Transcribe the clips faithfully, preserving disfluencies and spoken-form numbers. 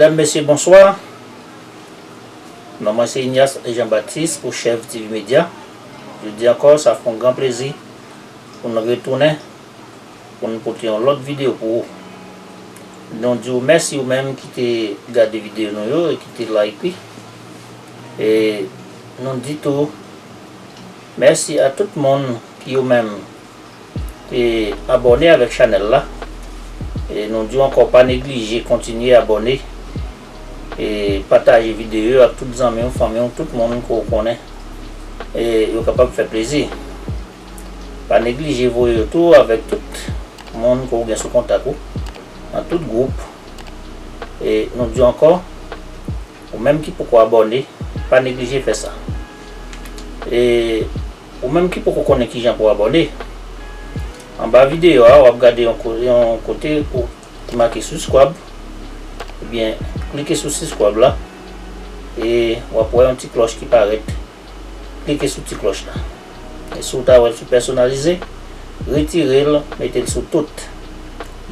Medam, mesye, bonswa. Non mwen se Ignace Jean Baptiste pou Chèv T V Media. Jodi ankò, sa fè yon gran plezi pou n retounen, pou n pote yon lòt videyo pou ou. Nou di w mèsi ou menm ki te gade videyo nou yo e ki te like li. E nou di tou mèsi a tout moun ki yo menm e abòne avèk chanèl la. E nou di w ankò, pa neglije kontinye abòne e pataje videyo yo ak tout zanmi w, fanmi w, tout moun ke w konnen e yo kapab fè plezi. Pa neglije voye yo tou avèk tout moun ke w gen sou kontak ou, nan tout gwoup. E nou di w ankò, ou menm ki poko abòne, pa neglije fè sa. E ou menm ki poko konnen kijan pou abòne, anba videyo a, w ap gade yon ko-, yon kote pou ki make subscribe, ebyen, klike sou subscribe la, e w ap wè yon ti klòch ki parèt. Klike sou ti klòch la. E si w ta wè l sou pèsonalize, retire l, mete l sou tout.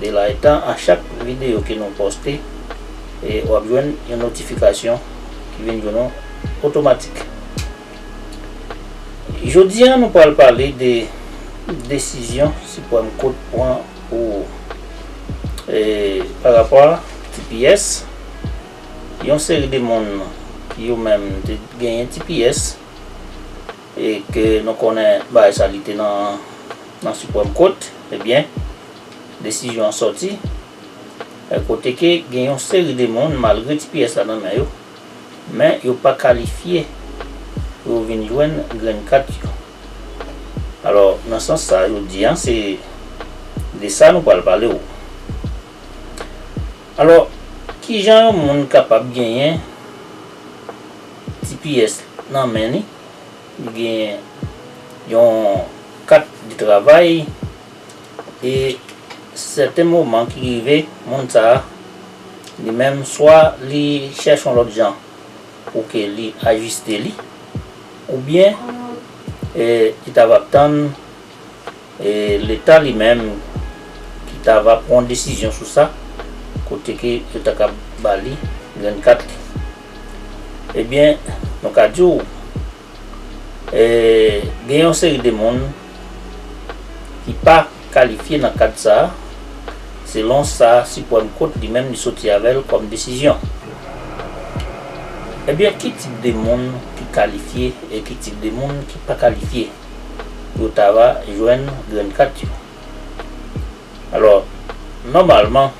De la etan, a chak videyo ke nou poste, e w ap jwenn yon notifikasyon ki vin jwenn ou otomatik. Jodi a, nou pral pale de desizyon Supreme Court pran pou, e, pa rapò a T P S. Yon seri de moun ki yo menm te genyen T P S, e ke nou konnen bagay sa li te nan, nan Supreme Court, ebyen, desizyon an sòti, e kote ke gen yon seri de moun, malgre T P S la nan men yo, men yo pa kalifye pou yo vin jwenn green card yo. Alò, nan sans sa, jodi a, se de sa nou pral pale w. Alò, kijan yon moun kapab genyen T P S nan men li? Li gen yon kat de travay e sèten moman ki rive, moun sa a, li menm, swa li chèche yon lòt jan pou ke li ajiste li, oubyen, e, li ta va tann, e, Leta li menm ki ta va pran yon desizyon sou sa, kote ke yo ta ka ba li green card li. Ebyen, nou ka di w, e, gen yon seri de moun ki pa kalifye nan kad sa a, selon sa Supreme Court li menm li soti avè l kòm desizyon. Ebyen, ki tip de moun ki kalifye e ki tip de moun ki pa kalifye pou yo ta va jwenn green card yo? Alò, nòmalman,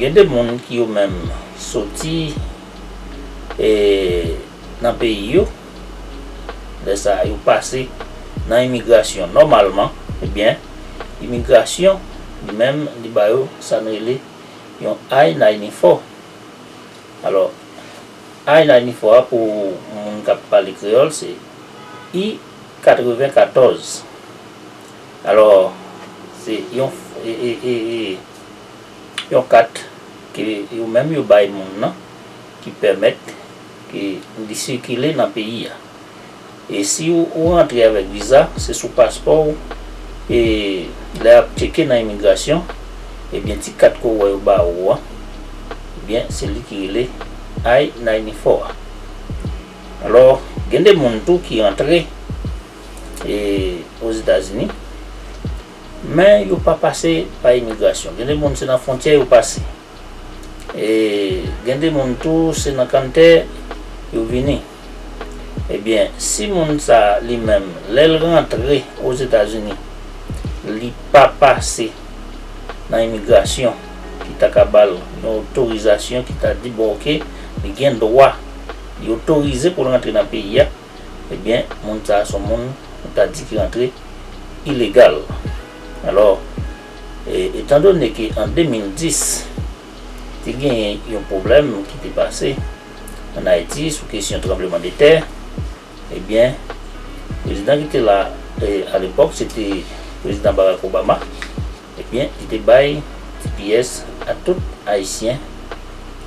gen de moun ki yo menm soti, e, nan peyi yo, lè sa a yo pase nan imigrasyon. Nòmalman, ebyen, imigrasyon, li menm, li ba yo sa n rele yon I ninety-four. Alò, I ninety-four a, pou moun k ap pale kreyòl, se I katrevenkatòz. Alò, se yon, e, e, e, e, yon kat ke yo menm yo bay moun nan, ki pèmèt ke li sikile nan peyi a. E si w, ou rantre avèk viza, se sou paspò w, e lè y ap tcheke nan imigrasyon, ebyen, ti kat ke w wè yo ba ou an, ebyen, se li ki rele I ninety-four a. Alò, gen de moun tou ki rantre, e, Ozetazini, men yo pa pase pa imigrasyon. Gen de moun se nan fwontyè yo pase. E gen de moun tou, se nan kanntè yo vini. Ebyen, si moun sa a li menm, lè l rantre Ozetazini, li pa pase nan imigrasyon ki ta ka ba l yon otorizasyon ki ta di, bon, oke, li gen dwa, li otorize pou l rantre nan peyi a, ebyen, moun sa a se yon moun, nou ta di, ki rantre ilegal. Alò, e, etandone ke an de mil dis, te genyen yon pwoblèm ki te pase ann Ayiti sou kesyon tranblemanntè, ebyen, prezidan ki te la, e, alepòk, se te prezidan Barack Obama, ebyen, li te bay T P S a tout Ayisyen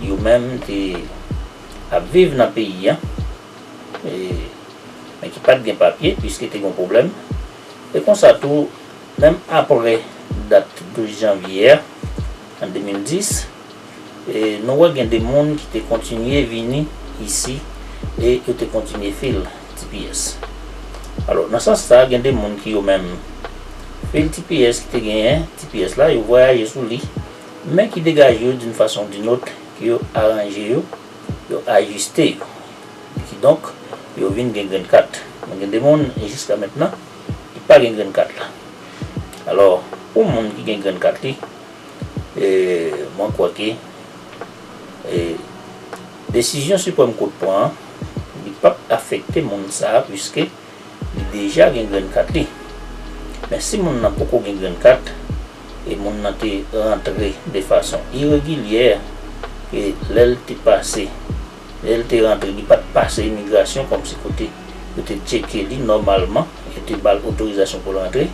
yo menm te ap viv nan peyi a, e, men ki pa t gen papye, piske te gen yon pwoblèm. E konsa tou, menm apre dat douz janvye a, an de mil dis, E nou wè gen de moun ki te kontinye vini isi e yo te kontinye fil T P S. Alò, nan sans sa, gen de moun ki yo menm fil T P S ki te genyen T P S la, yo vwayaje sou li, men ki degaje yo d'une façon ou d'une autre, ki yo aranje yo, yo ajiste yo. Kidonk, yo vin gen grenn kat. Men gen de moun, jiska mentnan, ki pa gen grenn kat la. Alò, pou moun ki gen grenn kat li, e, mwen kwè ke, e, desizyon Supreme Court pran an, li p ap afekte moun sa a, piske li deja gen grenn kat li. Men si moun nan poko gen grenn kat, e moun nan te rantre de fason iregilyè, e lè l te pase, lè l te rantre, li pa t pase imigrasyon kòmsi kote yo te tcheke li nòmalman, yo te ba l otorizasyon pou l rantre,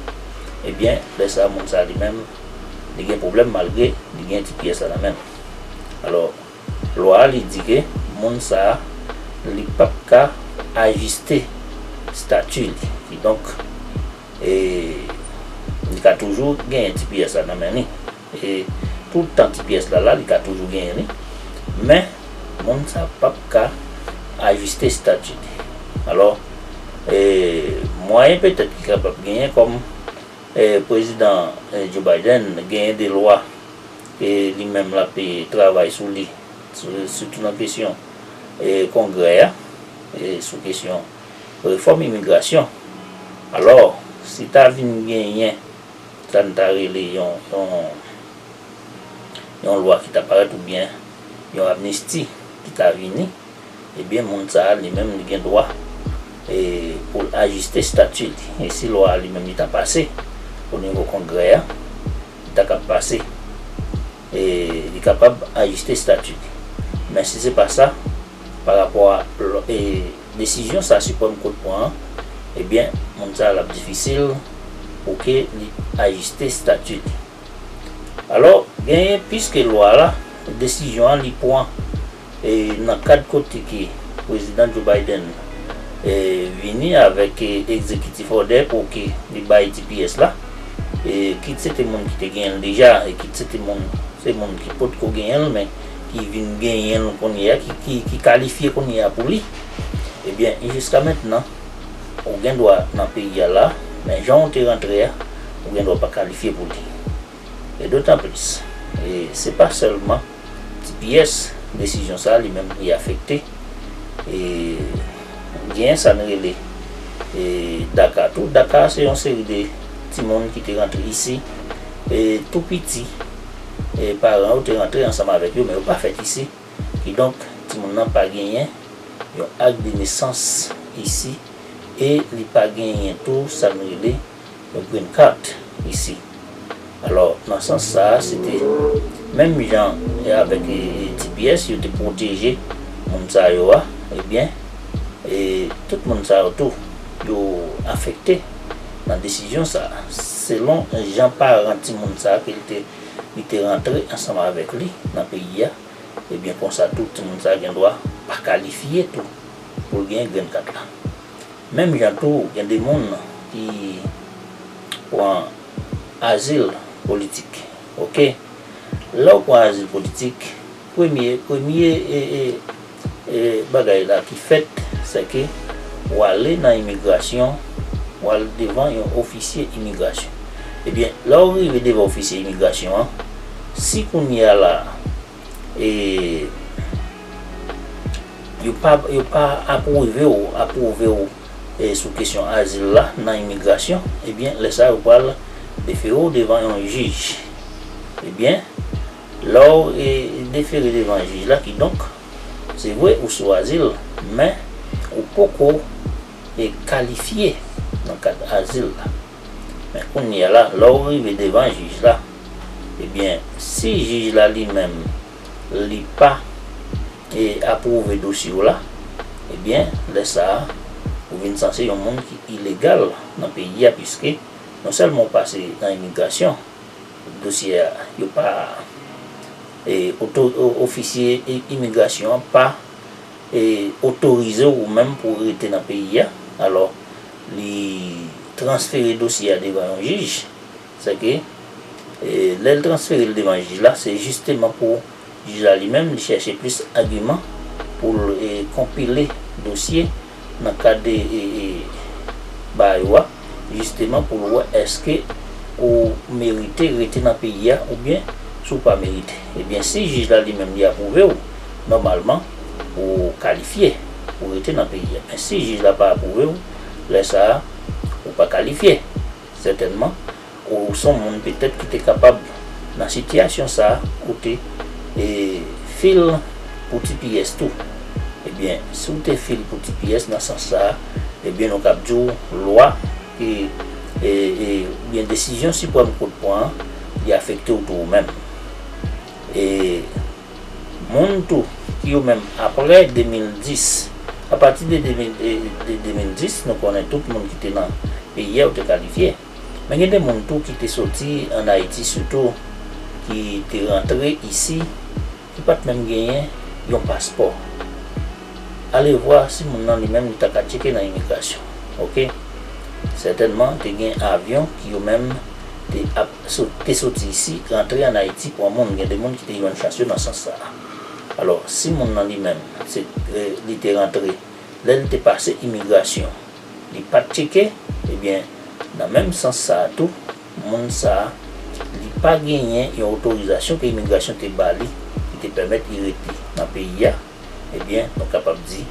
ebyen, lè sa a, moun sa a li menm, li gen pwoblèm malgre li gen T P S la nan men l. Alò, lwa a li di ke moun sa a, li p ap ka ajiste estati li. Kidonk, e, li ka toujou genyen T P S la nan men li. E, tout tan T P S la la, li ka toujou genyen li. Men, moun sa p ap ka ajiste estati li. Alò, e, mwayen petèt ki kapab genyen kòm, e, prezidan, e, Joe Biden genyen de lwa ke li menm l ap, e, travay sou li, sou, sitou nan kesyon, e, Kongrè a, e, sou kesyon refòm imigrasyon. Alò, si ta vin genyen sa n ta rele yon, yon, yon lwa ki ta parèt oubyen yon amnisti ki ta vini, ebyen, moun sa a, li menm, li gen dwa, e, pou l ajiste estati li. E si lwa a, li menm, li ta pase o nivo Kongrè a, li ta kab pase, e, li kapab ajiste estati li. Men si se pa sa, pa rapò a, e, desizyon sa Supreme Court pran an, ebyen, moun sa a, l ap difisil pou ke li ajiste estati li. Alò, genyen, piske lwa la, desizyon an, li pran, e, nan kad kote ke prezidan Joe Biden, e, vini avèk, e, executive order pou ke li bay T P S la, e, kit se te moun ki te genyen l deja, e kit se te moun, se moun ki potko genyen l, men ki vin genyen l kounye a, ki, ki, ki kalifye kounye a pou li, ebyen, jiska mentnan, ou gen dwa nan peyi a la, men jan w te rantre a, ou gen dwa pa kalifye pou li. E dotan plis, e se pa sèlman T P S, desizyon sa a li menm li afekte. E gen sa n rele, e, DACA tou. DACA se yon seri de timoun ki te rantre isi, e tou piti, e paran yo te rantre ansanm avèk yo, men yo pa fèt isi. Kidonk, timoun nan pa genyen yon ak de nesans isi, e li pa genyen tou sa n rele yon green card isi. Alò, nan sans sa a, se te menm jan e avèk, e, T P S, yo te pwoteje moun sa yo a, ebyen, e tout moun sa yo tou, yo afekte nan desizyon sa a. Selon jan paran timoun sa a ke li te, li te rantre ansanm avèk li nan peyi a, ebyen, konsa tou, timoun sa a gen dwa pa kalifye tou pou l gen grenn kat la. Menm jan tou, gen de moun ki pran azil politik. Oke? Lè w pran azil politik, premye, premye, e, e, e, bagay la ki fèt, se ke w ale nan imigrasyon, w al devan yon ofisye imigrasyon. Ebyen, lè w rive devan ofisye imigrasyon an, si kounye a la, e, yo pa, yo pa apwouve w, apwouve w, e, sou kesyon azil la nan imigrasyon, ebyen, lè sa a, yo pral defere w devan yon jij. Ebyen, lè w, e, defere devan jij la, kidonk, se vre ou sou azil, men ou poko, e, kalifye nan kad azil la. Men kounye a la, lè w rive devan jij la, ebyen, si jij la li menm, li pa, e, apwouve dosye w la, ebyen, lè sa a, ou vin sanse yon moun ki ilegal nan peyi a, piske non sèlman w pase nan imigrasyon, dosye a, yo pa, e, oto-, o-, ofisye i-, imigrasyon an pa, e, otorize w ou menm pou w rete nan peyi a. Alò, li transfere dosye a devan yon jij. Sèke, e, lè l transfere l devan jij la, se jisteman pou Jij la li menm, li chèche plis agiman pou l, e, konpile dosye nan kad, e, e, e, ba yo a, jisteman pou l wè èske ou merite rete nan peyi a oubyen si w pa merite. Ebyen, si jij la li menm li apwouve w, nòmalman, ou kalifye pou rete nan peyi a. Men si jij la pa apwouve w, lè sa a, ou pa kalifye. Sètènman, ou se yon moun petèt ki te kapab, nan sitiyasyon sa a, ou te, e, fil pou T P S tou. Ebyen, si w te fil pou T P S nan sans sa a, ebyen, nou kab di w lwa, e, e, e, oubyen desizyon Siprèm Kot pran an, li afekte w tou ou menm. E moun tou ki yo menm apre de mil dis, apati de de mil, de, de de mil dis, nou konnen tout moun ki te nan peyi a, yo te kalifye. Men gen de moun tou ki te soti ann Ayiti sitou, ki te rantre isi, ki pa t menm genyen yon paspò. Ale vwa si moun nan li menm li ta ka tcheke nan imigrasyon. Oke? Sètènman, te gen avyon ki yo menm te ap so-, te soti isi, rantre ann Ayiti pran moun. Gen de moun ki te jwenn chans yo nan sans sa a. Alò, si moun nan li menm, se, e, li te rantre, lè li te pase imigrasyon, li pa t tcheke, ebyen, nan menm sans sa a tou, moun sa a, li pa genyen yon otorizasyon ke imigrasyon te ba li, ki te pèmèt li rete nan peyi a, ebyen, nou kapab di,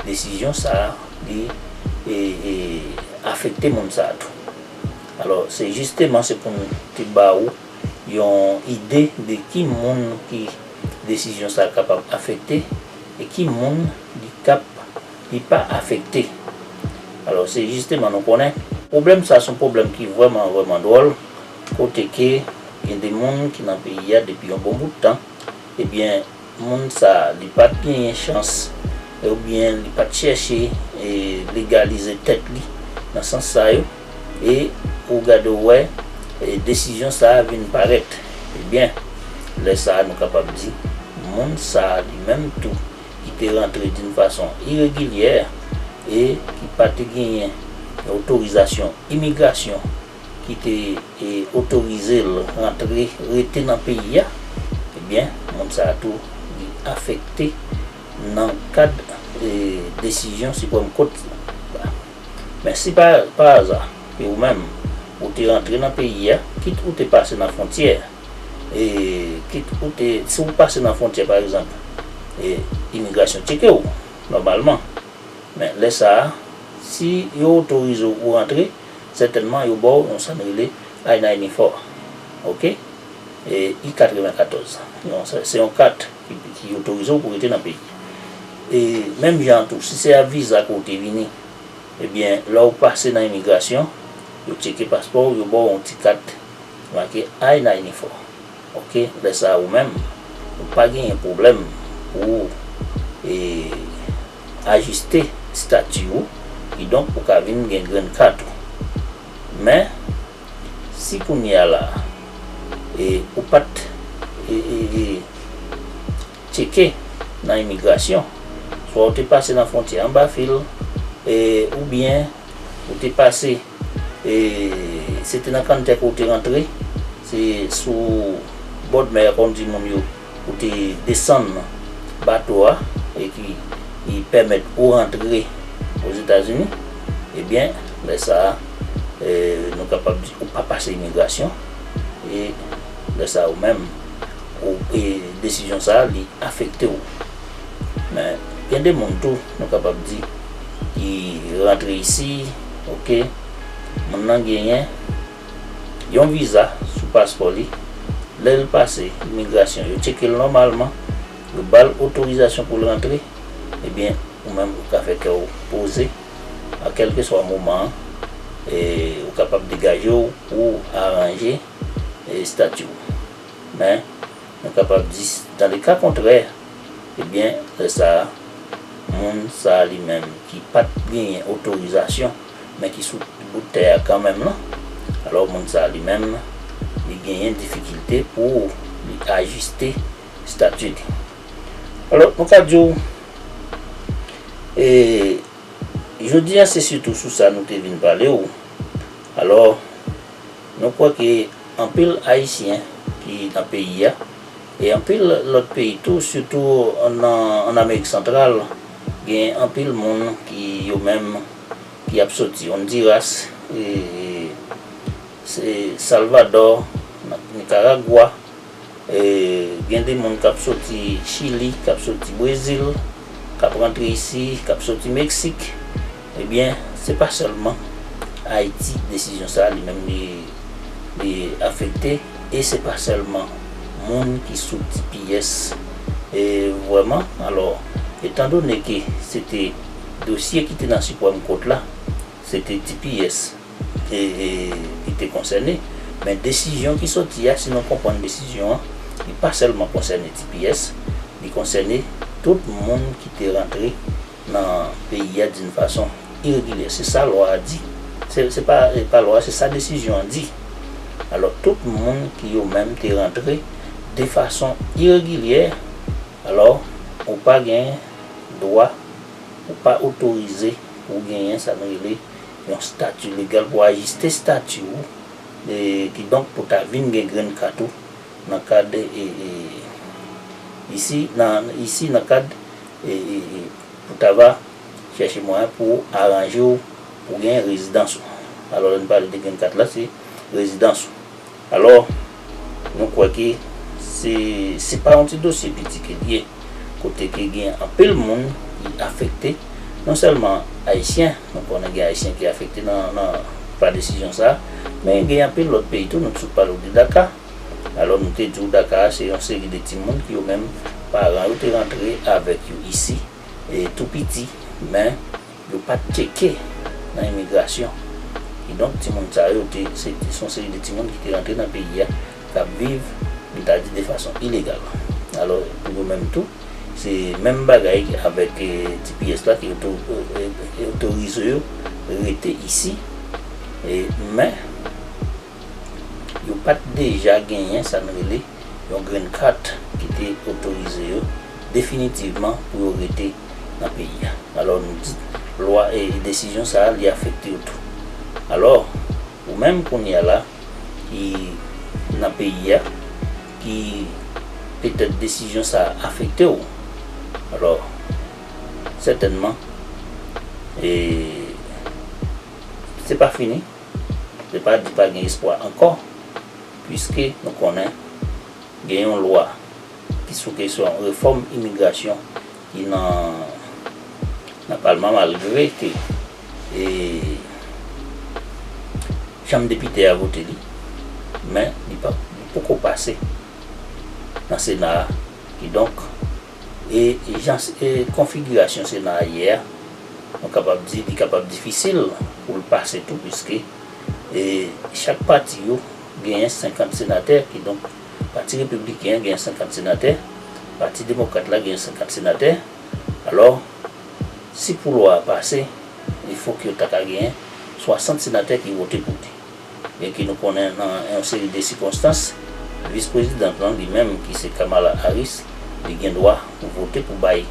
desizyon sa a, li, e, e, afekte moun sa a tou. Alò, se jisteman, se pou n te ba ou yon ide de ki moun ki desizyon sa a kapab afekte e ki moun li kap, li pa afekte. Alò, se jisteman nou konnen pwoblèm sa a se yon pwoblèm ki vrèman, vrèman dwòl, kote ke gen de moun ki nan peyi a depi yon bon bout tan, ebyen, moun sa a, li pa t genyen chans, oubyen li pa t chèche, e, legalize tèt li nan sans sa yo, e ou gade w wè, e, desizyon sa a vin parèt. Ebyen, lè sa a, nou kapab di, moun sa a, li menm tou, ki te rantre d'une façon irrégulière e ki pa te genyen otorizasyon imigrasyon ki te, e, otorize l rantre, rete nan peyi a, ebyen, moun sa a tou, li afekte nan kad, e, desizyon Siprèm Kot la. Men si pa, pa aza, ke ou menm, ou te rantre nan peyi a, kit ou te pase nan fwontyè, e, kit ou te, si ou pase nan fwontyè, pa egzanp, e, imigrasyon tcheke w, nòmalman. Men lè sa a, si yo otorize w pou rantre, sètènman yo ba w yon sa n rele I ninety-four. Oke? E, I katrevenkatòz. Yon, se, se yon kat ki, ki otorize w pou rete nan peyi. E menm jan an tou, si se a viza ke w te vini, ebyen, lè w pase nan imigrasyon, yo tcheke paspò w, yo ba w yon ti kat make I ninety-four. Oke, lè sa a ou menm, ou pa genyen pwoblèm pou, e, ajiste estati ou, kidonk ou ka vin gen green card ou. Men, si kounye a la, e, ou pa t, e, e, e, tcheke nan imigrasyon, swa ou te pase nan fwontyè anba fil, e, oubyen ou te pase, e, se te nan kanntè ke w te rantre, se sou bòdmè a, kòm di moun yo, ou te desann bato a, e ki, ki pèmèt ou rantre Ozetazini, ebyen, lè sa a, e, nou kapab di ou pa pase imigrasyon, e lè sa a ou menm, ou, e, desizyon sa a, li afekte w. Men, gen de moun tou, nou kapab di, ki rantre isi, oke, moun nan genyen yon viza sou paspò li, lè l pase imigrasyon, yo tcheke l nòmalman, yo ba l otorizasyon pou l rantre, ebyen, ou menm, ou ka fè kè w poze, a kèlkeswa moman an, e ou kapab degaje w pou w aranje, e, estati w. Men, nou kapab di, dans le cas contraire, ebyen, lè sa a, moun sa a li menm ki pa t genyen otorizasyon, men ki sou bout tè a kanmenm lan, alò, moun sa a li menm, li genyen difikilte pou li ajiste estati li. Alò, nou ka di w, e, jodi a, se sitou sou sa nou te vin pale w. Alò, nou kwè ke anpil Ayisyen ki nan peyi a, E anpil lòt peyi tou, sitou nan, ann Amerik Santral, gen anpil moun ki, yo menm, ki ap soti Honduras, e, se Salvador, Nicaragua, e, gen de moun k ap soti Chili, k ap soti Brezil, k ap rantre isi, k ap soti Meksik. Ebyen, se pa sèlman Ayiti desizyon sa a li menm li, li afekte, e se pa sèlman moun ki sou T P S, e, vrèman. Alò, etandone ke se te dosye ki te nan Supreme Court la, se te T P S e, e, ki te konsène. Men desizyon ki soti a, si nou konprann desizyon an, li pa sèlman konsène T P S, li konsène tout moun ki te rantre nan peyi a d'une façon irrégulière. Se sa lwa a di. Se, se pa, se pa lwa, se sa desizyon an di. Alò, tout moun ki yo menm te rantre de fason iregilyè, alò, ou pa gen dwa, ou pa otorize pou genyen sa nou rele yon stati legal, pou ajiste stati ou, e, kidonk pou ta vin gen green card ou nan kad, e, e, isi, nan, isi nan kad, e, e, e, pou ta va chèche mwayen pou aranje w pou gen rezidans ou. Alò, lè n pale de green card la, se rezidans ou. Alò, nou kwè ke se, se pa yon ti dosye piti ke l ye, kote ke gen anpil moun ki afekte, non sèlman Ayisyen, nou konnen gen Ayisyen ki afekte nan, nan, pa desizyon sa a, men gen anpil lòt peyi tou, nou t sot pale w de Daka. Alò, nou te di w Daka a, se yon seri de timoun ki yo menm, paran yo te rantre avèk yo isi, e tou piti, men yo pa t tcheke nan imigrasyon. Kidonk, timoun sa yo, te, se, se yon seri de timoun ki te rantre nan peyi a, k ap viv, nou ta di, de fason ilegal. Alò, pou yo menm tou, se menm bagay avèk, e, T P S la, ki oto-, e, e, otorize yo rete isi, e, men, yo pa t deja genyen sa n rele yon green card ki te otorize yo definitivman pou yo rete nan peyi a. Alò, nou di, lwa e desizyon sa a, li afekte yo tou. Alò, ou menm kounye a la, ki nan peyi a, ki petèt desizyon sa a afekte w. Alò, sètènman, e, se pa fini. Se pa di pa gen espwa ankò, piske nou konnen gen yon lwa ki sou kesyon refòm imigrasyon ki nan, nan palman, malgre ke, e, chanm depite a vote li, men li pa, li poko pase nan Sena a. Kidonk, e, e jan, e, konfigirasyon Sena a ye a, nou kapab di, li kapab difisil pou l pase tou, piske, e, chak pati yo genyen senkant senatè, kidonk Pati Repibliken an genyen senkant senatè, Pati Demokrat la genyen senkant senatè. Alò, si pou lwa a pase, li fòk yo ta ka genyen swasant senatè ki vote pou li. Byenke nou konnen nan yon seri de sikonstans, vis prezidant lan, li menm, ki se Kamala Harris, li gen dwa vote pou bay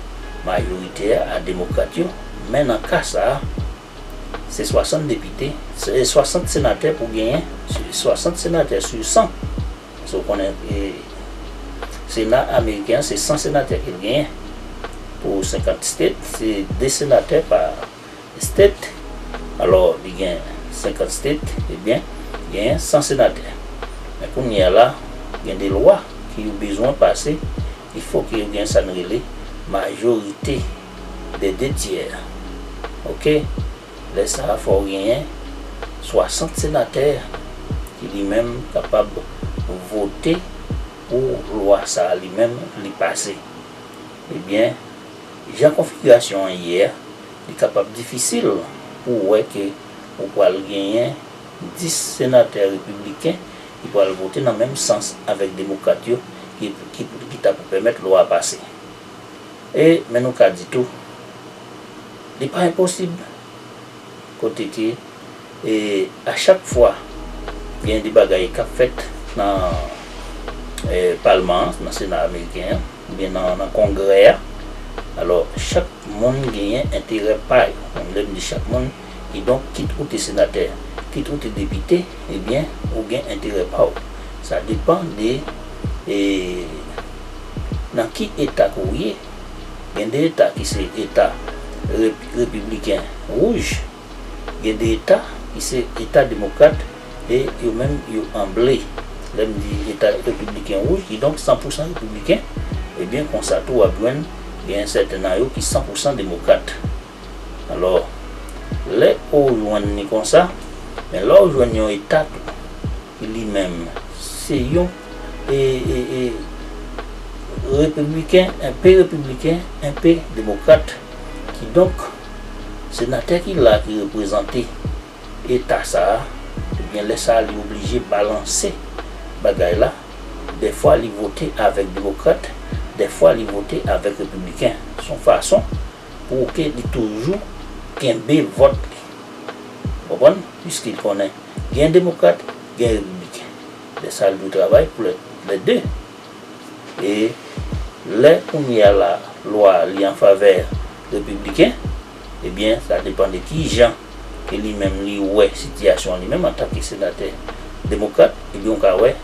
majorite a a demokrat yo, men nan ka sa a, se swasant depite, se swasant senatè pou genyen, swasant senatè sou san. Paske w konnen, e, Sena ameriken an, se san senatè ke l genyen. Pou senkant state, se de senatè pa state. Alò, li gen senkant state, ebyen, genyen san senatè. Men kounye a la, gen de lwa ki yo bezwen pase, il faut que yo gen sa n rele majorite de de tyè. Oke? Lè sa a, fò w genyen swasant senatè ki li menm kapab vote pou lwa sa a li menm li pase. Ebyen, jan konfigirasyon an ye a, li kapab difisil pou w wè ke ou pral genyen dis senatè repibliken ki pral vote nan menm sans avèk demokrat yo ki, ki, ki ta pou pèmèt lwa a pase. E, men nou ka di tou, li pa enposib. Kote ke, e, a chak fwa gen de bagay k ap fèt nan, e, palman an, nan Sena ameriken an, oubyen nan, nan Kongrè a, alò, chak moun genyen enterè pa yo. Lè m di chak moun, kidonk, kit ou te senatè, kit ou te depite, ebyen, ou gen enterè pa w. Sa depann de, e, nan ki eta ke w ye. Gen de eta ki se eta rep- repibliken wouj, gen de eta ki se eta demokrat, e yo menm yo an ble. Lè m di eta repibliken wouj, kidonk san pou san repibliken, ebyen konsa tou w ap jwenn gen sèten nan yo ki san pou san demokrat. Alò, lè ou jwenn li konsa, men lè ou jwenn yon eta tou, ki li menm se yon e, e, e, repibliken, enpe repibliken, enpe demokrat, kidonk, senatè ki la ki reprezante eta sa a, ebyen lè sa a li oblije balanse bagay la, dèfwa li vote avèk demokrat, dèfwa li vote avèk repibliken. Se yon fason pou ke li toujou kenbe vòt li. Konprann? Piske l konnen gen demokrat, gen repibliken. Lè sa a, l dwe travay pou lè, lè de. E lè kounye a la, lwa a li an favè repibliken, ebyen, sa depann de ki jan ke li menm li wè sitiyasyon an li menm antanke senatè demokrat, ebyen, ou ka wè,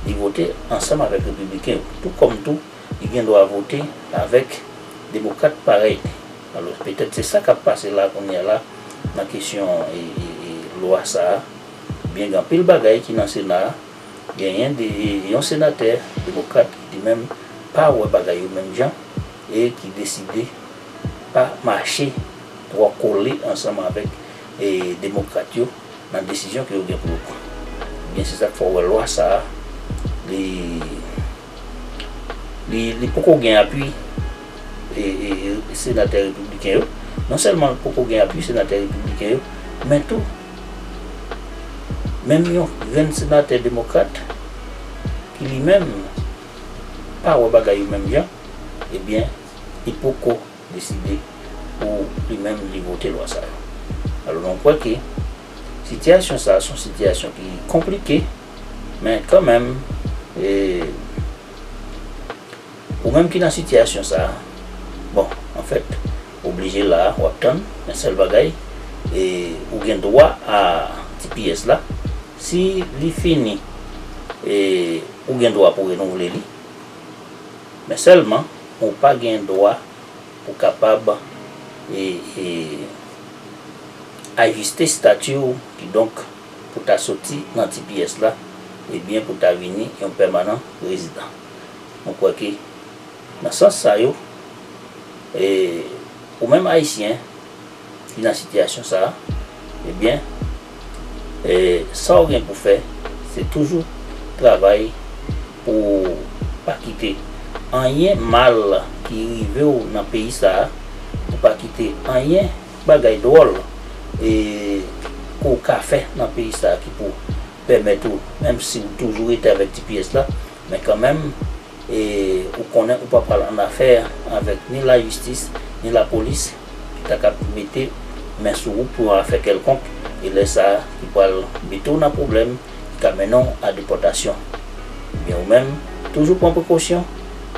li vote ansanm avèk repibliken yo. Tou kòm tou, li gen dwa vote avèk demokrat parèy li. Alò, petèt se sa k ap pase la kounye a la, nan kesyon e, e, e, lwa sa a. Byen, gen anpil bagay ki nan Sena a. Genyen de, yon senatè demokrat ki li menm pa wè bagay yo menm jan e ki deside pa mache twò kole ansanm avèk e, demokrat yo nan desizyon ke yo gen pou yo pran. Ebyen, se sa k fè w wè lwa sa a, li, li, li poko gen apui e, e, e, senatè repibliken yo. Non sèlman l poko gen apui senatè repibliken yo, men tou, menm yon grenn senatè demokrat ki li menm pa wè bagay yo menm jan, ebyen, li poko deside pou li menm li vote lwa sa yo. Alò, nou kwè ke sitiyasyon sa a se yon sitiyasyon ki konplike, men kanmenm, e, ou menm ki nan sitiyasyon sa a, bon, anfèt, oblije la, w ap tann, men sèl bagay, e, ou gen dwa a T P S la. Si li fini, e, ou gen dwa pou renouvle li, men sèlman, ou pa gen dwa pou kapab e, e, ajiste estati w, kidonk pou ta soti nan T P S la, ebyen pou ta vini yon pèmanan rezidan. Mwen kwè ke nan sans sa yo, e, ou menm Ayisyen ki nan sitiyasyon sa a, ebyen, e, sa w gen pou fè, se toujou travay pou w pa kite anyen mal ki rive w nan peyi sa a, pou w pa kite anyen bagay dwòl, e, ke w ka fè nan peyi sa a ki pou pèmèt ou, menm si w toujou rete avèk T P S la, men kanmenm, e, ou konnen ou pa pral annafè avèk ni lajistis, ni lapolis, ki ta kab mete men sou ou pou yon afè kèlkonk, e lè sa a, ki pral mete w nan pwoblèm, ki ka mennen w a depòtasyon. Ebyen, ou menm, toujou pran prekosyon,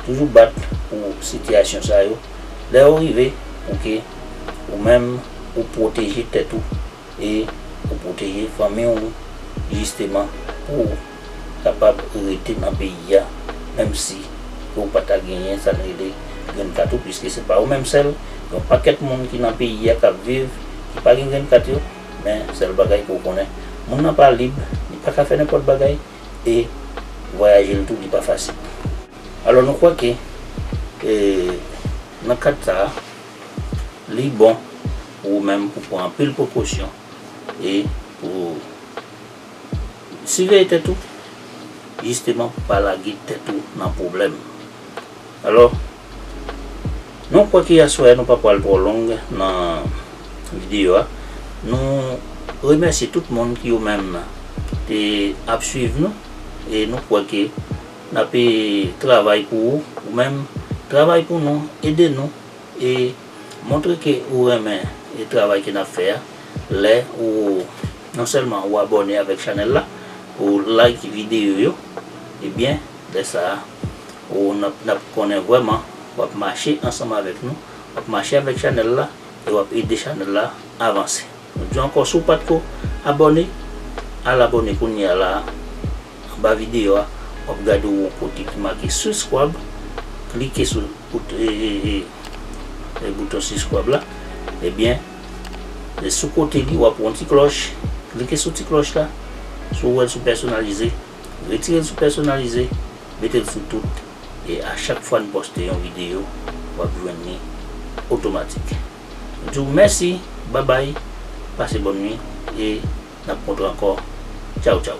toujou bat pou sitiyasyon sa yo. Lè yo rive, pou ke ou menm, ou pwoteje tèt ou, e ou pwoteje fanmi w, jisteman, pou w kapab rete nan peyi a, menm si ke w pa ta genyen sa n rele green card ou, piske se pa ou menm sèl, gen yon pakèt moun ki nan peyi a k ap viv, ki pa gen green card yo, men sèl bagay ke w konnen, moun nan pa lib, li pa ka fè nenpòt bagay, e vwayaje l tou, li pa fasil. Alò, nou kwè ke, e, nan kad sa a, li bon pou ou menm pou pran anpil prekosyon e pou siveye tèt ou, jisteman pou pa lage tèt ou nan pwoblèm. Alò, nou kwè ke aswè a nou pa pral twò long nan videyo a. Nou remèsye tout moun ki yo menm te ap swiv nou e nou kwè ke n ape travay pou ou, ou menm, travay pou nou, ede nou, e montre ke ou renmen e travay ke n ap fè a, lè ou non sèlman ou abòne avèk chanèl la, ou like videyo yo, ebyen, lè sa a, ou n ap, n ap konnen vrèman w ap mache ansanm avèk nou, w ap mache avèk chanèl la, e w ap ede chanèl la avanse. Nou di ankò, si w pa t ko abòne, al abòne kounye a la a. Anba videyo a, w ap gade yon kote ki make subscribe, Klike sou bout- e, e, e, e bouton subscribe la, ebyen, e sou kote li, w ap wè yon ti klòch. Klike sou ti klòch la. Si w wè l sou pèsonalize, retire l sou pèsonalize, mete l sou tout. E a chak fwa n poste yon videyo, w ap jwenn li otomatik. Mwen di w mèsi, babay, pase bòn nwit, e n ap kontre ankò. Tchaw, tchaw.